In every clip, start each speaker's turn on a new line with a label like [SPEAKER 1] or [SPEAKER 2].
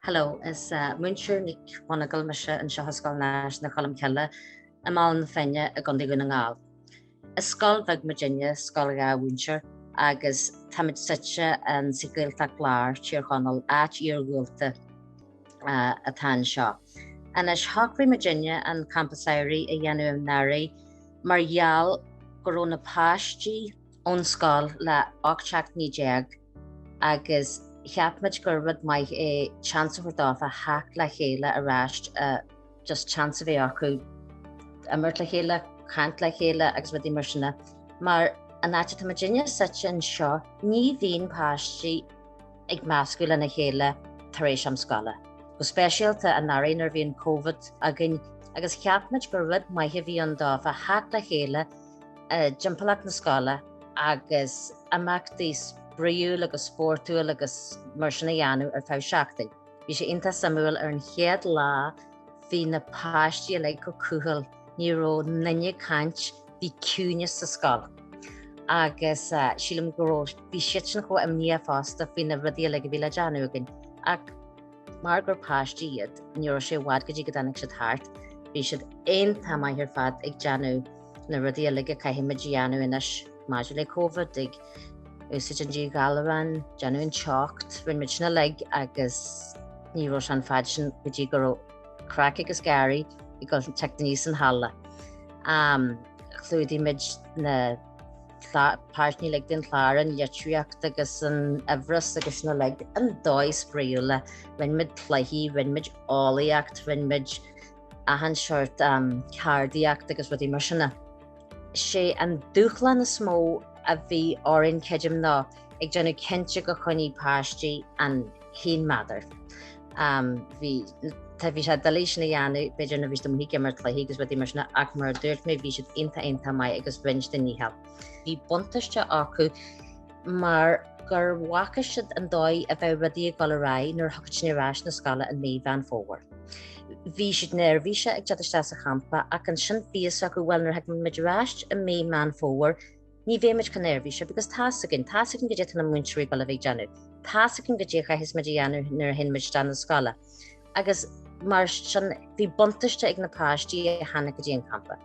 [SPEAKER 1] Hello, is Múinteoir Nic Mhonagail mise anseo i Scoil Náisiúnta Cholmcille i mBaile na Finne i gContae Dhún na nGall. Is scoil bheag muidinne, scoil 2 mhúinteoir, agus táimid suite in sa Ghaeltacht Lár, Tír Chonaill, áit iarghúlta atá anseo. Anois, shocraigh muidinne an Campa Samhraidh a dhéanamh anuraidh mar gheall go raibh na páistí ón scoil le 18 seachtainí agus cheap muid gur rud maith é seans a thabhairt dófa theacht le chéile arís, just seans a bheith acu imirt le chéile, caint le chéile agus rudaí mar sin. Mar an áit atá muidinne suite anseo ní bhíonn páistí ag meascadh lena chéile tar éis am scoile. Go speisialta anuraidh nuair a bhí an Covid againn agus cheap muid gur rud maith a bhí ann dófa theacht le chéile i dtimpeallacht na scoile agus imeachtaí spraíúil agus spórtúil agus mar sin a dhéanamh ar feadh seachtain. Bhí sé iontach suimiúil ar an chéad lá bhí na páistí uilig chomh cúthail, ní raibh aon duine ag caint, bhí ciúineas sa scoil. Agus sílim go raibh, bhí siadsan chomh imníoch fosta faoi na rudaí uilig a bhí le déanamh againn. Ach Mar gur páistí iad, ní raibh sé i bhfad go dtí go dtáinig siad thart. Bhí siad iontach maith ar fad ag déanamh na rudaí uilig a caithfimid a dhéanamh anois maidir le Covid, ag úsáid an díghalarán, déanamh an teocht, rinne muid sin uilig agus ní raibh sé an fad sin go dtí go raibh craic agus gáirí ag dul teacht aníos an halla. Chlúdaigh muid na páirteanna uilig den chlár, an litríocht agus an uimhreas agus sin uilig, an dóigh spraíúla. Rinne muid cluichí, rinne muid eolaíocht, rinne muid achan seort ceardaíocht agus rudaí mar sin. Sé an dúshlán is mó a bhí orainn, creidim, ná ag déanamh cinnte go choinnigh páistí an haon méadar. Bhí tá bhí sé doiligh sin a dhéanamh, b'fhéidir nuair a bhí siad amuigh ag imirt cluichí agus rudaí mar sin ach mar a dúirt mé bhí siad iontach iontach maith agus rinne siad a ndícheall. Bhí buntáiste acu mar gur bhfaca siad an dóigh a bheadh rudaí ag dul ar aghaidh nuair a thiocfadh sinn ar ais na scoile i mí Mheán Fómhair. Bhí siad neirbhíseach ag teacht isteach sa champa ach ansin bhí fhios acu bhuel nuair a thiocfaidh muid ar ais i mí Meán Fómhair Ní bheidh muid chomh neirbhíseach because tá's againn, tá's againn goidé tá na múinteoirí ag dul a bheith ag déanamh, tá's againn goidé a chaithfeas muid a dhéanamh nuair a théann muid isteach na scoile. Agus mar sin bhí buntáiste ag na páistí a tháinig go dtí an campa.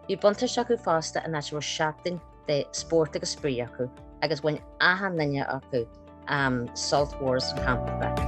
[SPEAKER 1] Bhí buntáiste acu fosta an áit a raibh seachtain de spórt agus spraoi acu agus bhain achan duine acu um, sult mhór as an champa.